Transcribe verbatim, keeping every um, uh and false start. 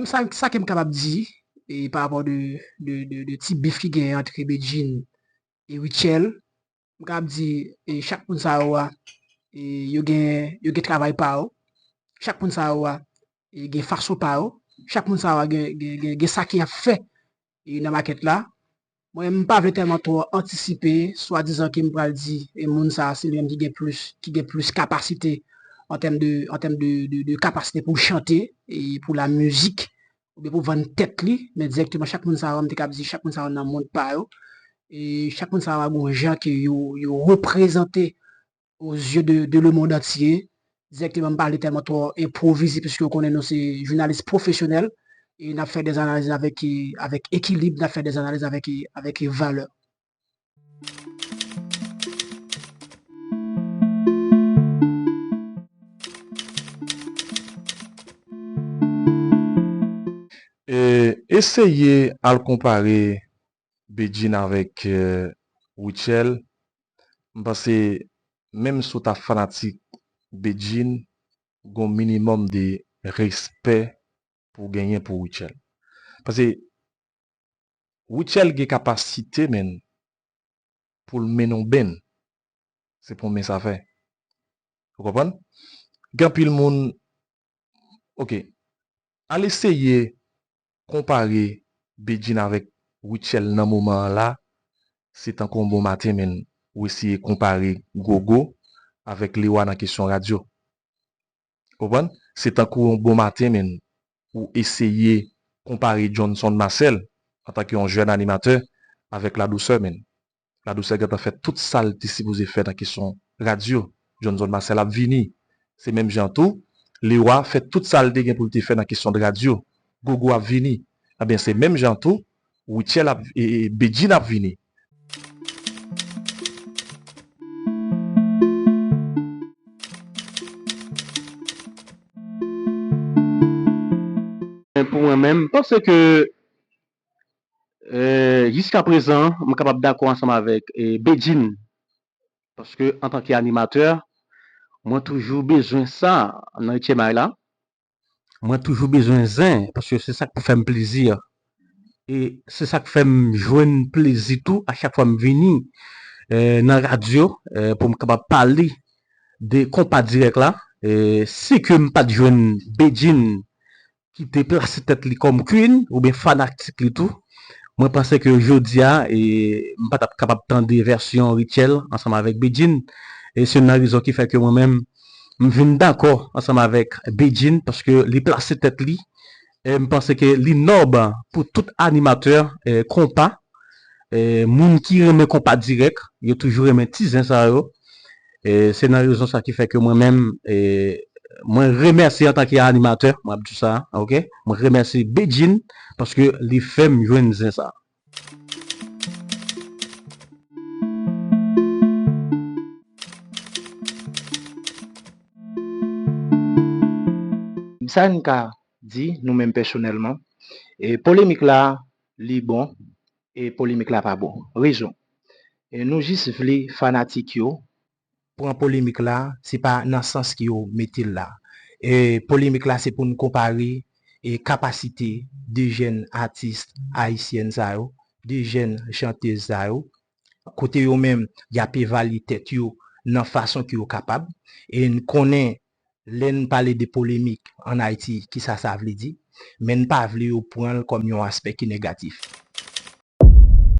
Sa, sa ke m kapab di, e, pa rapò de, de, de, de ti bif ki genyen antre Bedjine e Rutshelle, m kapab di, e, chak moun sa yo a, e, yo gen, yo gen travay pa yo. Chak moun sa yo a, e, gen fason pa yo. Chak moun sa yo a gen, gen, gen, gen sa ke y ap fè, e, nan makèt la. Mwen, m pa vle tèlman twò antisipe, swadizan ke m pral di, e, moun sa a, se li menm ki gen plis, ki gen plis kapasite an tèm de, an tèm de, de, de kapasite pou l chante, e, pou la mizik, oubyen pou vann tèt li, men dirèkteman chak moun sa yo, m te kab di chak moun sa yo nan mond pa yo, e chak moun sa yo a gon jan ke yo, yo reprezante aux yeux de, de le monde entier. Dirèkteman, m pa vle tèlman twò enpwovize, piske w konnen nou se jounalis pwofesyonèl, e n ap fè dè analiz avèk, avèk ekilib, n ap fè dè analiz avèk, avèk valè. E, eseye al konpare Bedjine avèk, e, Rutshelle, m panse menm si w ta fanatik Bedjine, gon minimòm de respè pou w genyen pou Rutshelle. Paske Rutshelle gen kapasite, menn, pou l mennen w benn. Se pa yon mens a fè. Ou konprann? Gen anpil moun, oke, al eseye konpare Bedjine avèk Rutshelle nan moman an la, se tankou yon bon maten, menn, ou eseye konpare Gogo avèk Lewa nan kesyon radyo. Konprann? Se tankou yon bon maten, menn, ou eseye konpare Johnson Marcel antanke yon jèn animatè avèk Ladousè, menn. Ladousè gentan fè tout sa l te sipoze fè nan kesyon radyo. Johnson Marcel ap vini. Se menm jan tou, Lewa fè tout sa l te gen pou l te fè nan kesyon de radyo. Gogo ap vini. Ebyen, se menm jan tou, Rutshelle ap, e, e, Bedjine ap vini. Pou mwen menm, m panse ke, e, jiska prezan, m kapab dakò ansanm avèk, e, Bedjine. Paske antanke animatè, mwen toujou bezwen sa nan H M I la. Mwen toujou bezwen zen, paske se sa k pou fè m plezi. E se sa k fè m jwenn plezi tou a chak fwa m vini, e, nan radyo, e, pou m kapab pale de konpa dirèk la. E si ke m pa t jwenn Bedjine ki te plase tèt li kòm queen oubyen fanatik li tou, mwen panse ke jodi a, e, m pa t ap kapab tande vèsyon Rutshelle ansanm avèk Bedjine. E se youn nan rezon ki fè ke mwen menm, m vin dakò ansanm avèk Bedjine, paske li plase tèt li. E m panse ke li nòb pou tout animatè, e, konpa, e, moun ki renmen konpa dirèk, yo toujou renmen ti zen sa yo. E se nan rezon sa ki fè ke mwen menm, e, mwen remèsye antanke animatè, mwen ap di sa, oke? Mwen remèsye Bedjine paske li fè m jwenn zen sa. Sa n ka di nou menm pèsonèlman, e polemik la, li bon, e polemik la pa bon. Rezon, e nou jis vle fanatik yo pran polemik la, se pa nan sans ke yo mete l la. E polemik la, se pou n konpare, e kapasite de jèn atis ayisyèn sa yo, de jèn chantèz sa yo, kote yo menm, y ap evalye tèt yo nan fason ke yo kapab. E n konnen, lè n pale de polemik ann Ayiti, kisa sa vle di, men n pa vle yo pran l kòm yon aspè ki negatif.